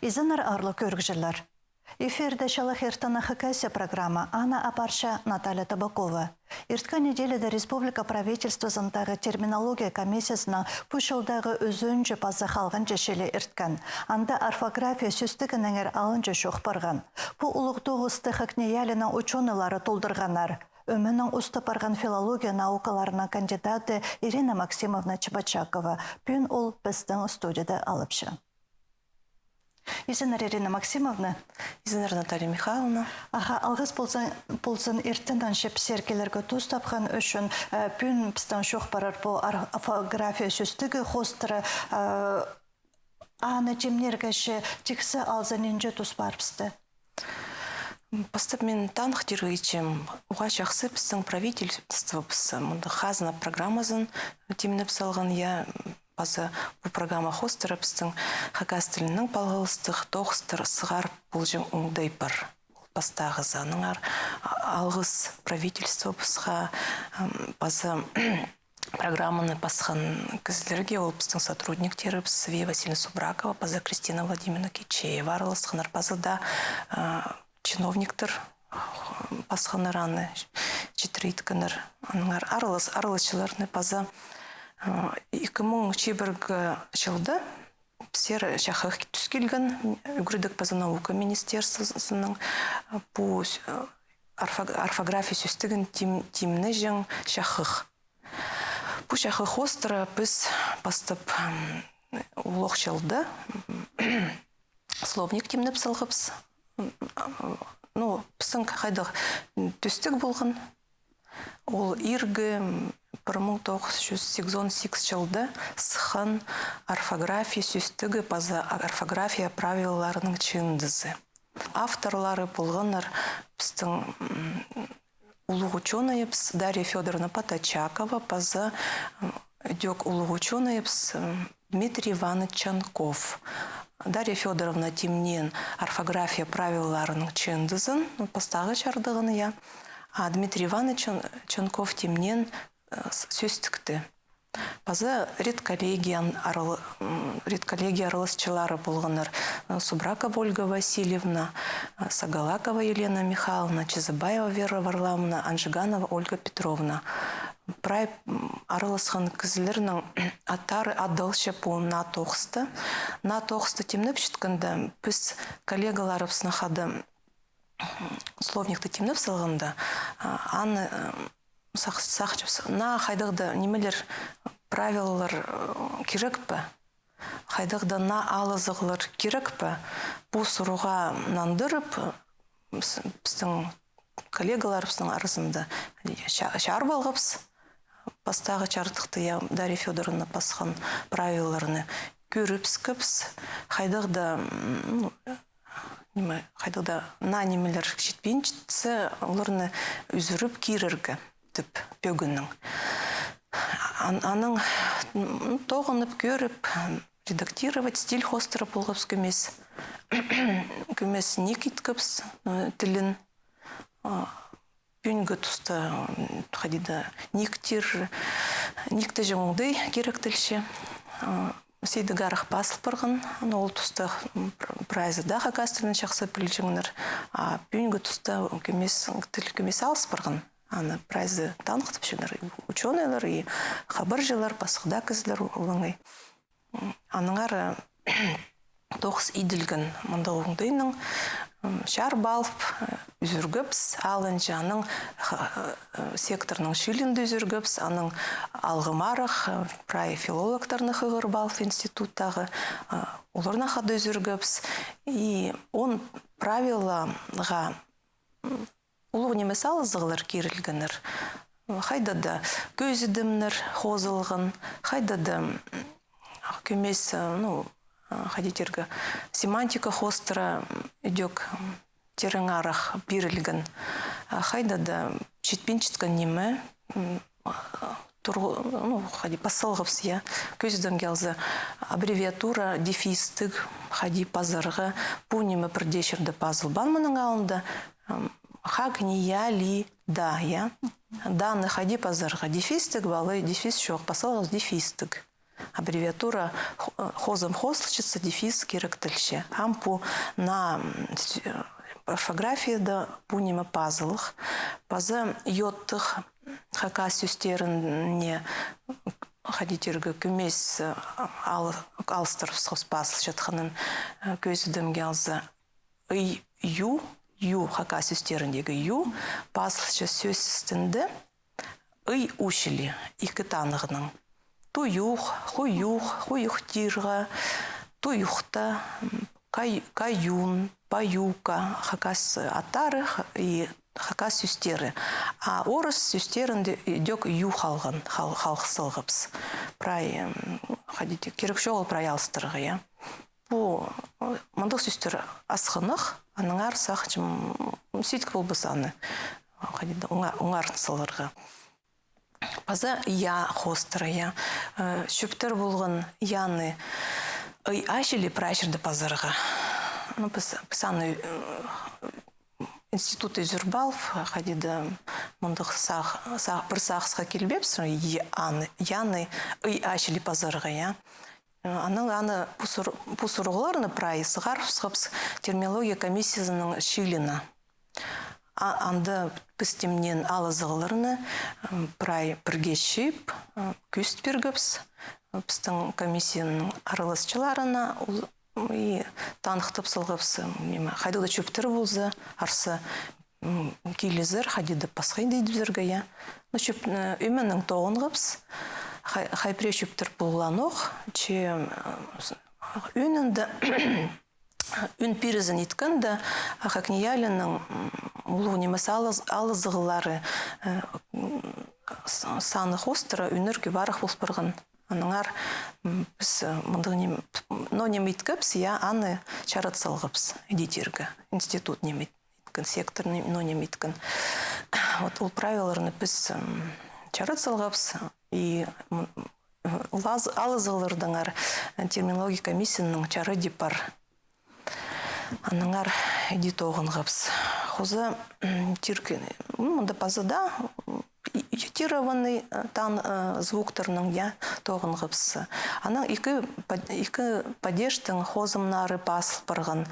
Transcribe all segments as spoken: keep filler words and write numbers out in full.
Изеннер, аарлығ кӧрігҷілер. Эфирде «Чалах иртеннең Хакасия» программа, аны апарча Наталья Табакова. Ирткен неделяда республика правительствозындағы терминология комиссиязының пу чылдағы ӱзінҷі паза халғанҷы чилі ирткен. Анда орфография сӧстігінеңер алынҷа чоох парған. Пу улуғ тоғысты ХакНИИЯЛИ-ның учёныйлары толдырғаннар. Ӧменең устап парған филология наукаларының кандидаты Ирина Максимовна Чебочакова. Пӱӱн ол пістің студияда алыпча. Изеннер, Ирина Максимовна. Изеннер, Наталья Михайловна. Аха, алғыс ползын, ползын иртеннең чіп сірерге килерге тус тапхан ӱчӱн. Э, пӱӱн пістің чоох парар пу орфография сӧстігі хоостыра, э, аны тимнирге че тиксі алза, нинҷе тус пар пісте? Пастап мин таныхтирға итчем, уғаа чахсы пістің правительствобыс мындағ хазна программазын тимнеп салған, я, паза пу программа хоостыра пістің хакас тілінең палғалыстығ тоғыстар сығар полҷаң оңдай пар. Ол пастағызы. Аннаңар а-, алғыс правительствобысха, ам, паза программаны пасхан кізілерге, ол пістің сотрудниктерібіс Вия Васильевна Субракова паза Кристина Владимировна Кичеева араласханнар, паза даа, а, чиновниктер пасханнар аны, читіре иткеннер. Аннаңар аралас-, араласчыларны паза, а, ікі муң чибіргі чылда пісер чахығ тӱс килген, ӱгредіг паза наука министерствозының, а, пу с-, а, орфо-, орфография сӧстігін тим-, тимнеҷең чахығ. Пу чахығ хоостыра піс пастап, м, улуғ чылда, м, словник тимнеп салғабыс. М, а, ну, пістің хайдағ, м, тӧстіг полған. Ол иргі, м, пір муң тоғыс чӱс сигізон сигіс чылда сыххан орфография сӧстігі паза орфография правилаларының чыындызы. Авторлары полғаннар пістің, м, улуғ учёнайыбыс Дарья Фёдоровна Поточакова паза, м, ідӧк улуғ учёнайыбыс, м, Дмитрий Иванович Чанков. Дарья Фёдоровна тимнеен орфография правилаларының чыындызын, ну, пастағы чардығын, я. А Дмитрий Иванович Чан-, Чанков тимнеен, э, с-, сӧстікті. Паза редколлегиян арал-, м, редколлегия араласчылары полғаннар, э, Субракова Ольга Васильевна, э, Сагалакова Елена Михайловна, Чизабаева Вера Варламовна, Анжиганова Ольга Петровна. Прай, м, араласхан кізілернің аттары адалча пу наа тоғыста. Наа тоғыста тимнепчеткенде, піс коллегаларыбыснаң хада, м, словникті тимнеп салғанда, а, аны, м, сах-, сағынчабыс, наа хайдағ-да нимелер, правилалар, э, кирек пе? Хайдағ-да наа алызығлар кирек пе? Пу сурығға нандырып, піс-, пістің коллегаларыбыстың аразында ча-, чарып алғабыс. Пастағы чардыхты, я, Дарья Фёдоровна пасхан правилаларны кӧрібіскебіс. Хайдағ-да, м, ну, ниме, хайдағ-да наа нимелер читпинчетсе, оларны ӱзӱріп кирерге тіп пӧгіннең. Ан-, анаң, м, тоғынып кӧріп, редактировать, стиль хоостыра полғабыс кӧмес. Кӧмес ник иткебіс, э, тілін. А, пӱӱнгі туста, м, хайди-да никтир, никтеҷең оңдай киректелче. А, сидік арах пазыл парған, но ол туста, м, пр-, прайзы даа хакас тілін чахсы пілҷеңнер, а пӱӱнгі туста кӧмес, тіл кӧмес алыс парған. Аны прайзы таныхтапчаңнар, и учёныйлар, и хабарҷылар, пасха даа кізілер олаңай. Аннаңар, э, тоғыс иділген мындағ оңдайнаң, м, чарып алып, э, ӱзӱргебіс, алынҷа анаң ха-, э, секторның чыылиинда ӱзӱргебіс, анаң алғымарах, э, прай филологтарны хығырып алып институттағы, э, оларнаң хада ӱзӱргебіс. И он правилаға, м, улуғ ниме салызығлар кирілгеннер. Хайда-да кӧзідімнер хозылған, хайда-да, м, кӧмес, ну, а, хайди тирге, семантика хоостыра, м, ідӧк, м, тирең арах пирілген. А, хайда-да читпинчеткен ниме, м, а, турғы-, ну, хайди пас салғабыс, я. Кӧзідімге алза, аббревиатура, дефистіг, хайди пазарға, пу ниме пір дее чирде пазылбаан мының алнында, м, ХакНИИЯЛИ-да, я. Даны хайди пазарға, дефистіг ба алай, дефис чох, пас салғабыс дефистіг. Аббревиатура хо-, хозым хозылчатса, дефис киректелче. Ам пу на, м, с-, э, орфографияда пу ниме пазылығ. Паза йодтығ хакас сӧстеріне, хайди тирге, кӧмес, э, ал-, алыстырыбысхабыс пазылчатханын, э, кӧзідімге алза. Ый, ю, ю, хакас сӧстеріндегі ю пазылча сӧс істінде ый у чіли, ікі танығнаң. Туюх, хуюх, хуюхтирға, туюхта, м, кай-, каюн, паюка, хакас аттары х-, и хакас сӧстері. А орыс сӧстерінде ідӧк ю халған, хал-, халғыс салғабыс. Прай, м, хайди тирге, кирек чоғыл прай алыстырарға, я. Пу, э, мындағ сӧстер асхынах, аннаңар сағынчам, м, сидік полбас аны, э, хайди даа, оңа-, оңарны саларға. Паза я хоостыра, я. Э, чӧптер полған яны ый а чіли прай чирде пазарға. Ну, піс, піс аны, э, институт ӱзӱр алып, хайди даа мындағ сағ-, сағ-, пір сағысха килбеебіс, я-, аны, яны ый а чіли пазарға, я. Анаң аны пу сур-, пу сурығларны прай сығарыбысхабыс терминология комиссиязының чыылиина. А анда піс тимнеен алызығларны, м, прай пірге чыып, м, кӧзіт пиргебіс, м, пістің комиссияның араласчыларына, ол, м, и таныхтап салғабыс, м, ниме, хайдағ даа чӧптер полза, арса, м, килізер, хайди даа пасха идіп пирерге, я. Ну, чӧп, э, ӧменең тоғынғабыс, хай-, хай пірее чӧптер полғанох, че, м, с-, ӧӧнінде ӧӧн пирізін иткенде, ХакНИИЯЛИ-ның, м, улуғ нимес алыз-, алызығлары, э, м, с-, саны хоостыра ӧӧнерге парығ пол парған. Аннаңар, м, піс, э, мындағ ним-, но ниме иткебіс, я, аны чарат салғабыс, иди тирге. Институт ниме ит-, иткен, сектор ни-, но ниме иткен. Вот ол правилаларны піс, м, чарат салғабыс, и, м, лаз-, алызығлардаңар, э, терминология комиссияның чарыды пар. Аннаңар иди тоғынғабыс. Хоза, м, тирге, м, мында паза даа, м, и-, йотированный, э, тан-, э, звуктарнаң, я, тоғынғабыс. Анаң ікі пад-, ікі падежтің хозымнары пазыл парған.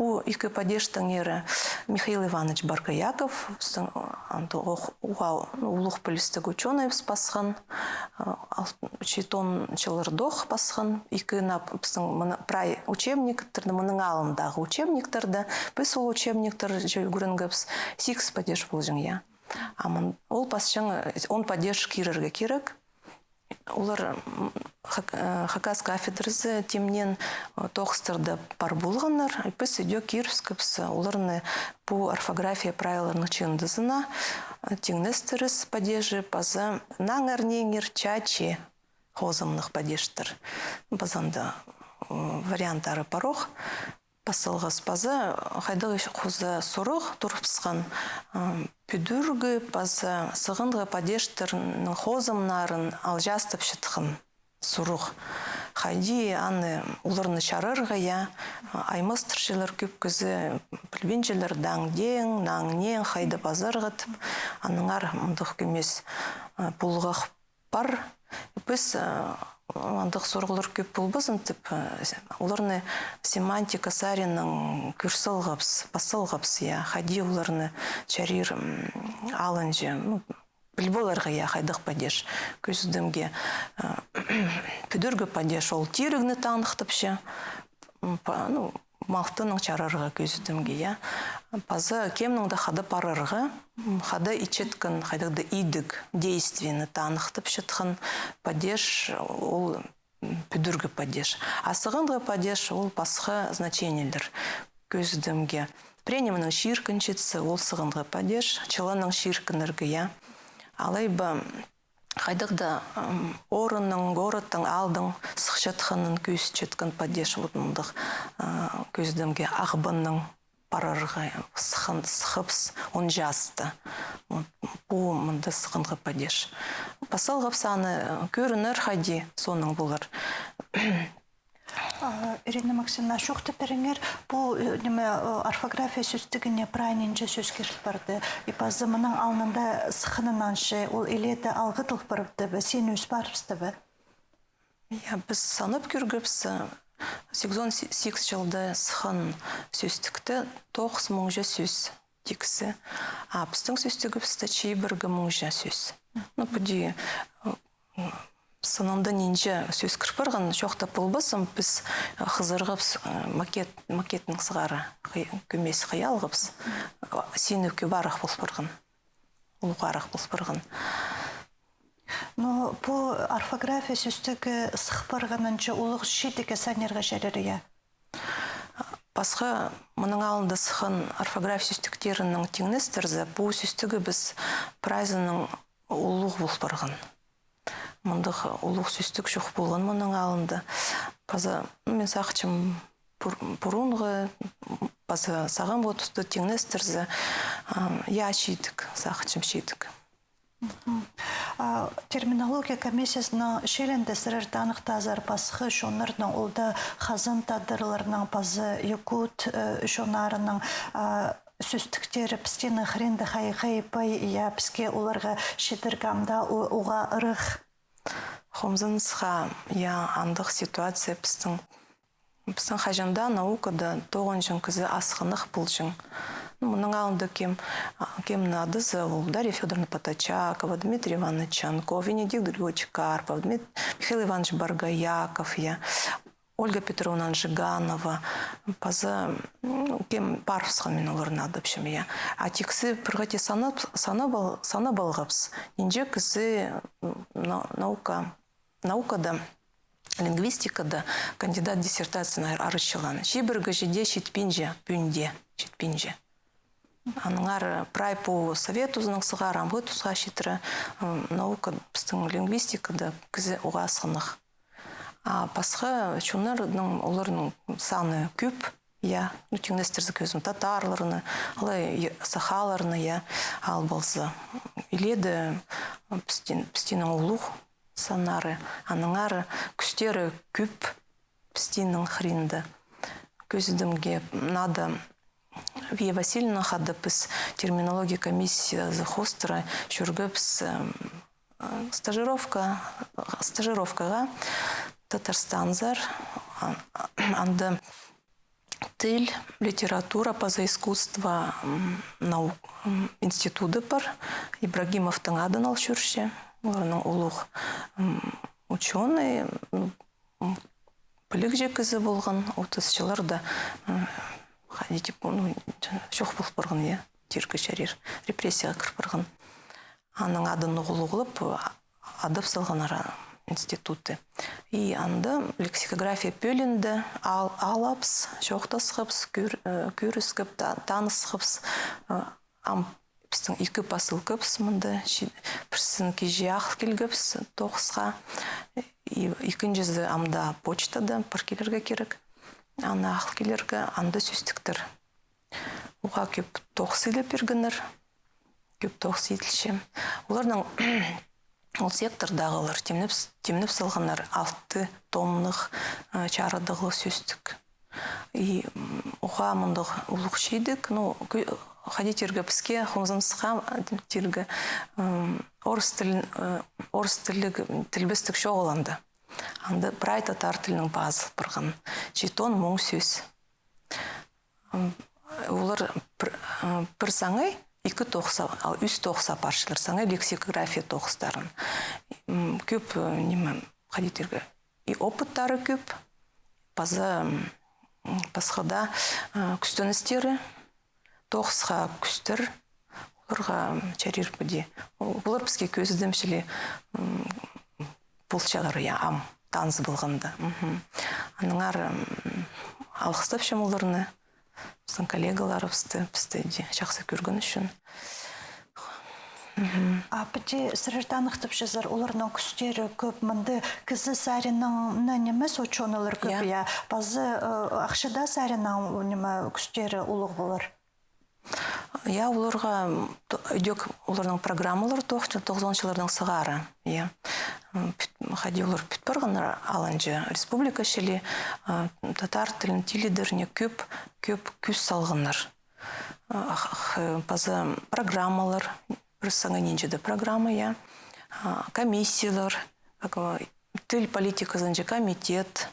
Пу ікі падежтеңер Михаил Иванович Боргояков, пістің, э, анда ох-, уғаа, ну, улуғ пілістіг учёнайыбыс пасхан, э, ал-, читон чыллардох пасхан, ікі нап-, пістің мына прай учебниктерде, мының алнындағы учебниктерде, піс ол учебниктерде ӱгренгебіс, сигіс падеж полҷаң, я. А мын-, ол пасчаң, э, он падеж кирерге кирек. Олар, м, хак-, э, хакас кафедразы тимнеен, э, тоғыстарда пар полғаннар, піс ідӧк кирібіскебіс оларны пу орфография правилаларының чыындызына, э, тиңнестіріс падежі, паза наңар-неңер, чачы хозымнығ падежтер. Паза анда, э, варианттары парох. Пазылғабыс паза, хайдағ хоза сурығ турыбысхан, м, пӱдӱргі паза сығанғы падежтернің хозымнарын алҷаастапчатхан сурығ. Хайди аны, оларны чарарға, я, аймастырчалар кӧп кізі, пілбинчелер, даң теең, наң неең, хайда пазарға тіп, аннаңар мындағ кӧмес, э, пулғах пар. Піс, э, андағ сурығлар кӧп полбазын тіп, э, с-, оларны семантика саринаң кӧр салғабыс, пас салғабыс, я, хайди оларны чарир, м, алынҷа, ну, піл поларға, я, хайдағ падеж. Кӧзідімге, э, пӱдӱргі падеж ол тирігні таныхтапча, м, па-, ну, малтынаң чарарға кӧзідімге, я. Паза кемнең дее хада парарға, м, хада итчеткен, хайдағ даа идік, действиені таныхтапчатхан падеж, ол, м, пӱдӱргі падеж. А сығанғы падеж, ол пасха значениелер. Кӧзідімге, пірее нименең чиркінчетсе, ол сығанғы падеж, чыланаң чиркінерге, я. Алай ба хайдағ даа, м, орыннаң, городтаң аалдаң сыхчатханын кӧзітчеткен падеж, вот мындағ, а, кӧзідімге, Ағбаннаң парарға сыххан, сыхыбыс он часта. Вот, пу мында сығанғы падеж. Пас салғабыс аны, кӧрінер хайди, соонаң полар. А, Ирина Максимовна, чоохтап пиріңер, пу, э, ниме, э, орфография сӧстігіне прай нинҷе сӧс киріл парды. И паза мының алнында сыхханнаң че ол илееде алғыдыл парыбысты ба, син ӧс парыбысты ба? Я, піс санап кӧргебіс, сигізон сигіс чылда сыххан сӧстікте тоғыс муңҷа сӧс тиксі. А пістің сӧстігібісте чибіргі муңҷа сӧс. Ну, піди, м, сынында нинҷе сӧс кір парған, чоохтап полбассым, піс, э, хызырғабыс, э, макет, макетнең сығара, хый-, кӧмес хыйалғабыс. Синігке парах пол парған. Улуғ парах пол парған. Но пу орфография сӧстігі сых парғанынҷа улуғ чидігге санирға чарир, я? Пасха мының алнында сыххан орфография сӧстіктерінең тиңнестірзе, пу сӧстігібіс прайзынаң улуғ пол парған. Мындағ улуғ сӧстік чох полған мының алнында. Паза, ну, мин сағынчам, пур-, пурунғы, паза сағамғы туста тиңнестірзе, ам, я, чидік, сағынчам, чидік. Мгм. А, терминология комиссиязының чилінде сірер таныхтазар пасха чоннарның, ол даа хазан тадарларның, паза якут, э, чоннарының, а, сӧстіктері пістің хыринда хай-, хайбай, я, піске оларға читірге ам даа у-, уғаа ырах. Хомзынысха, я, андағ ситуация пістің Пістің хаҷан даа наукада тоғынҷаң кізі асхынах полҷаң. Ну, мының алнында кем, а, кемні адаза, ол Дарья Фёдоровна Поточакова, Дмитрий Иванович Чанков, Венедикт Григорьевич Карпов, Дмит-, Михаил Иванович Боргояков, я, Ольга Петровна Анжиганова, паза, ну, кем парыбысхан, мин оларны адапчам, я. А тиксі пір хати санап, санап ал-, санап алғабыс. Нинҷе кізі, м, на-, наука, наукада, лингвистикада кандидат диссертацияны ар-, арачылаан. Чибіргі чиде читпинче, пӱӱнде читпинче. Аннаңар прай пу совет тузынаң сығара амғы тусха читіре, м, наука пістің лингвистикада кізі уғаа асхынах. А пасха чоннарның, оларның саны кӧп, я, ну, тиңнестірзе кӧзім татарларны, алай е-, сахаларны, я, ал полза. Иледе пістің, пістің улуғ саннары, аннаңар кӱстері кӧп пістің хыринда. Кӧзідімге, надо Вия Васильевна хада піс терминология комиссиязы хоостыра чӧргебіс, м, стажировка, стажировкаға Татарстанзар, а-, анда тіл, литература паза искусство, м, наук, м, институты пар. Ибрагимовтың адын ал чӧрче. Оларның улуғ, м, учёный, м, м, пілігҷі кізі полған, отыс чылларда, м, хайди тіп, ну, чох пол парған, я, тирге чарир, репрессияға кір парған. Аның адын улуғлап, адап салғаннар институтты. И анда лексикография пӧлиинде ал-, алабыс, чоохтасхабыс, кӧр-, э, кӧріскеп, та-, танысхабыс. Э, ам пістің ікі посылкабыс мында, чи-, пірсін кичее ағыл килгебіс тоғысха. И ікінҷізі амда почтада пар килерге кирек. Аны ағыл килерге, анда сӧстіктер. Уғаа кӧп тоғыс илеп пиргеннер, кӧп тоғыс иділче. Оларның ол сектордағылар тимнеп с-, тимнеп салғаннар алты томнығ, э, чарыдығлығ сӧстік. И, м, уғаа мындағ улуғ чидік, ну, кӧ-, хайди тирге, піске, хомзынысха, э, тирге, м, орыс тіл, э, орыс тілліг, тілбестік чоғыл анда. Анда прай татар тілінең пазыл парған. Читон муң сӧс. М, олар пір, э, пір саңай ікі тоғысха, ал, ӱс тоғысха апарчалар, саңай лексикография тоғыстарын. М, кӧп, э, ниме, хайди тирге, и опыттары кӧп, паза, м, пасха даа, э, кӱстеністері, тоғысха кӱстер, оларға, м, чарир піди. Олар піске кӧзідімчеле, м, полчалар, я, ам, таныс полғанда. Мгм. Аннаңар, м, алғыстапчам оларны, пістің коллегаларыбысты, пісті дее чахсы кӧрген ӱчӱн. Мгм. А піди сірер таныхтапчазар, оларның кӱстері кӧп, мында кізі саринаң, ниме, учёныйлар кӧп, я, я. Паза, э, ахча даа саринаң, ниме, кӱстері улуғ полар. Я, оларға, м, то-, ідӧк оларның программалар тоғыс-, тоғызонынҷы чыллардаң сығара, я. М, пӱт-, хайди олар пӱт парғаннар алынҷа республика чіли, а, татар тілін тилідеріне кӧп, кӧп кӱс салғаннар. А, х-, х-, паза программалар, пір саңай нинҷе-де программа, я. А, комиссиялар, как, а, тіл политиказынҷа комитет,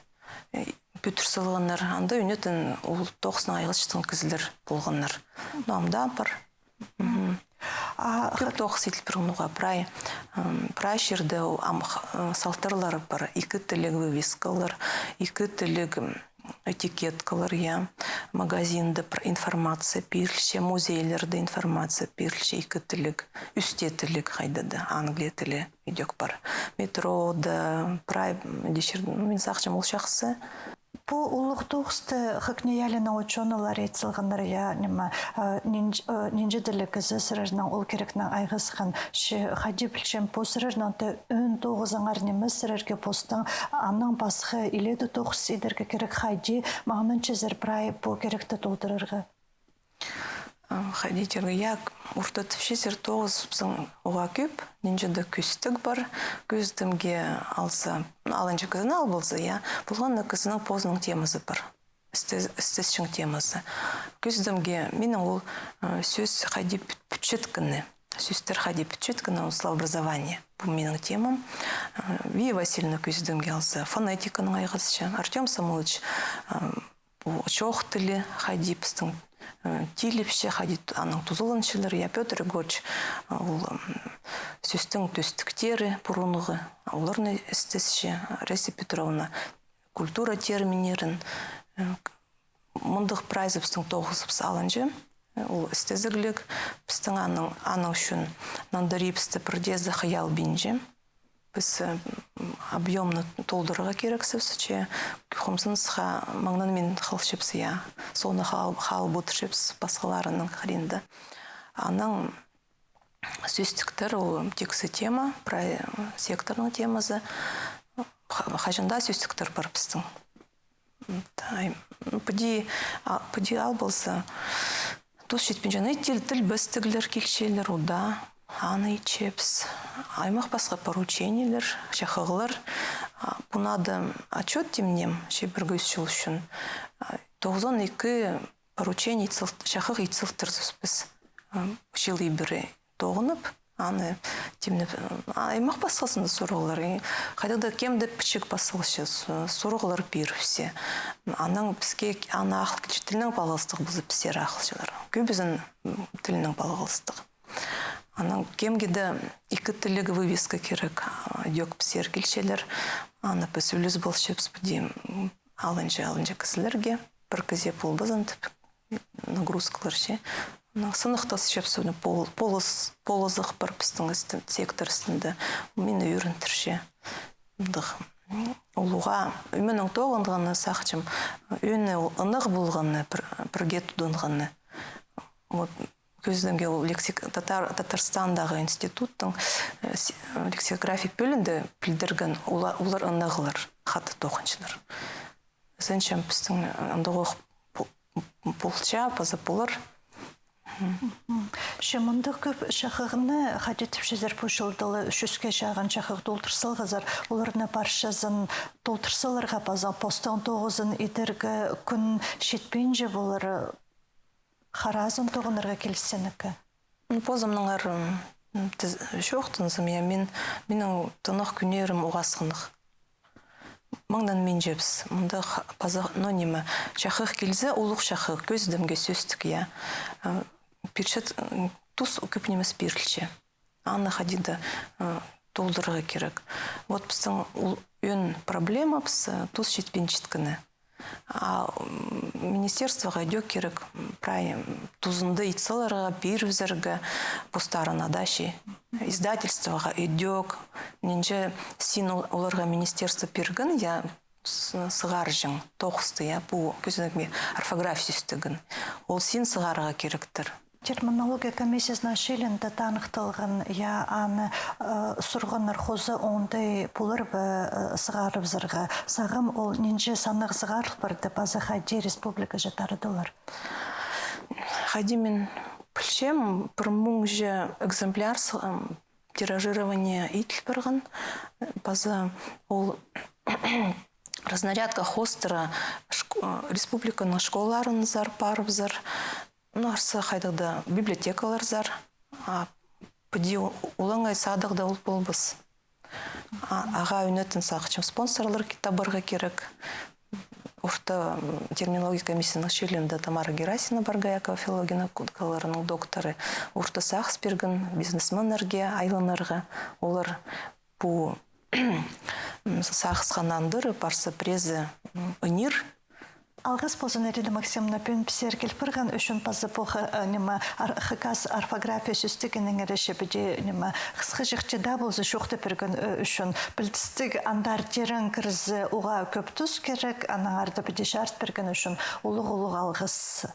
э, пӱдір салғаннар, анда ӱнетін ол тоғызынаң айғасчатхан кізілер полғаннар. Но ам даа пар. Мгм. А кӧп тоғыс иділ пирген уғаа прай, м, прай чирде ол ам х-, э, салтарлары пар, ікі тілліг вывескалар, ікі тілліг, м, этикеткалар, я. Магазинда пір информация пирілче, музейлерде информация пирілче, ікі тілліг, ӱс тее тілліг хайда даа, Англия тілі идӧк пар. Метрода, прай, м, дее чир-, ну, мин сағынчам, ол чахсы. Пу улуғ тоғысты ХакНИИЯЛИ-ның учёныйлары ит салғаннар, я, ниме, э, нинҷ-, э, нинҷе тілліг кізі сірернең ол киректең айғасхан. Че хайди пілчем, пу сірернің тее ӧӧн тоғызыңар нимес, сірерге постың аннаң пасха илееде тоғыс идерге кирек, хайди маңнанчазар прай пу киректі толдырарға. А, хайди тирге, я, орта тіпчезер, тоғызыбыстың уғаа кӧп, нинҷе дее кӧзідіг пар, кӧзідімге алза, ну, алынҷа кізіні ал полза, я, полған на кізінің позының темазы пар. Істес-, істесчең темазы. Кӧзідімге, минің ол, э, сӧс хайди пӱт-, пӱтчеткені, сӧстер хайди пӱтчеткені, ол словообразование. Пу минің темам. Э, Вия Васильевна кӧзідімге алза, фонетиканаң айғасча. Артём Самойлович, э, пу чоох тілі, хайди пістің, э, тиліпче, хайди т-, анаң тузаланчалар, я, Пётр Егорыч, э, ол, м, сӧстің тӧстіктері, пурунғы, оларны істесче, Раиса Петровна, культура терминнерін, э, к-, мындағ прайзы пістің тоғызыбыс алынҷа, э, ол істезігліг, пістің аның, аның ӱчӱн нандырибысты пірдеезі хайалбинча. Піс, э, м, объёмны толдырарға кирексібіс, че хомзынысха маңнанмин халчабыс, я, соны хал-, халып одырчабыс пасхаларының хыринда. Анаң сӧстіктер, ол тиксі тема, прай, э, секторның темазы. Ха-, хаҷан даа сӧстіктер пар пістің. М, тай, ну, піди, а, піди ал полза, тус читпинче, ну, и тіл, тілбестіглер килчелер, ол даа, аны итчебіс. Аймах пасха поручениелер, чахығлар. А, пу надо отчёт тимнеем, чибіргі ӱс чыл ӱчӱн. А, тоғызон ікі поручение ит сал-, чахығ ит салтырбыс піс. Ам, чыл ибіре тоғынып, аны тимнеп, а, аймах пасхазында сурығлар. И хайдағ даа кем дее пічік пас салча, су-, сурығлар пирібіссе. Анаң піске к-, аны ағыл килче, тілнең палғалыстығ полза, пістер ағылчалар. Кӧбізін, м, тілнең палғалыстығ. Анаң кемге дее ікі тілліг вывеска кирек, а, идӧк пісер килчелер. Аны піс ӱлес полчабыс піди, м, алынҷа, алынҷа кізілерге, пір кізее полбазын тіп, нагрузкалар че. Анаң сыныхтасчабыс, пол-, полыс-, полызығ пар пістің істі-, сектор істінде. Мині ӱгрентірче. Мындағ. Ол уғаа ӧменең тоғынғаны, сағынчам, ӧӧні ол ынағ полғаны, пір-, пірге тудынғаны. Вот, кӧзідімге ол лексик-, татар, Татарстандағы институттың, э, с-, лексикография пӧлиинде пілдірген, ола-, олар ынағлар, хатығ тоғынҷылар. Сағынчам, пістің, э, андағох пу-, пу-, полча, паза полар. Мгм. Че мындағ кӧп чахығны, хайди тіпчезер, пу чылда ла чӱске чағын чахығ толдыр салғазар, оларны парчазын толдыр саларға паза постың тоғызын идерге кӱн читпинче полар, харазын тоғынарға киліс сенікі. Ну, позымнаңар, м, тіс-, чоохтанзам, я, мин, минің тынағ кӱннерім уғаа сынағ. Маңнанминчабыс. Мында х-, паза, ну, ниме, чахығ килзе, улуғ чахығ, кӧзідімге сӧстік, я. Э, пирчет, м, тус кӧп нимес пирілче. Аны хайди даа, э, толдырарға кирек. Вот пістің ол ӧӧн проблемабыс, э, тус читпинчеткені. А, м, министерствоға идӧк кирек, м, прай, м, тузында ит саларға, пирібізерге, постарына даа че. Издательствоға идӧк, нинҷе син ол-, оларға министерство пирген, я, с-, сығарҷаң тоғысты, я, пу кӧзідімге орфография ӱстӱн. Ол син сығарарға киректір. Терминология комиссиязының чылында таныхталған, я, аны, э, сурғаннар хоза оңдай полар ба, э, сығарыбызарға. Сағам ол нинҷе саннығ сығарыл парды, паза хайди республикаҷа тарадылар? Хайди мин пілчем, пір муңҷа экземпляр с-, м, тиражирование иділ парған, паза ол разнарядка хоостыра шк-, э, республиканың школаларынзар парыбызар, ну, арса хайдағ даа библиотекаларзар, а піди у-, улаңай садығда ол полбас. А-, ағаа ӱнетін сағынчам, спонсорлар ки-, табарға кирек. Орта, м, терминология комиссияның чилінде Тамара Герасина пар, Якова филологияның наукаларының докторы. Орта сағыс пирген бизнесменнерге айланарға. Олар пу, м, сағысха нандырып, парса піреезі, м, ӧнер. Алғыс ползын, Ирина Максимовна, пӱӱн пістерге киліп парған ӱчӱн, паза пу ха-, э, ниме, ар-, хакас орфография сӧстігінеңер че піди, ниме, хысхаҷахти даа полза чоохтап пирген, э, ӱчӱн. Пілдістіг андар тирең кірзе, уғаа кӧп тус кирек, аннаңар даа піди чарыт пирген ӱчӱн улуғ-улуғ алғыс.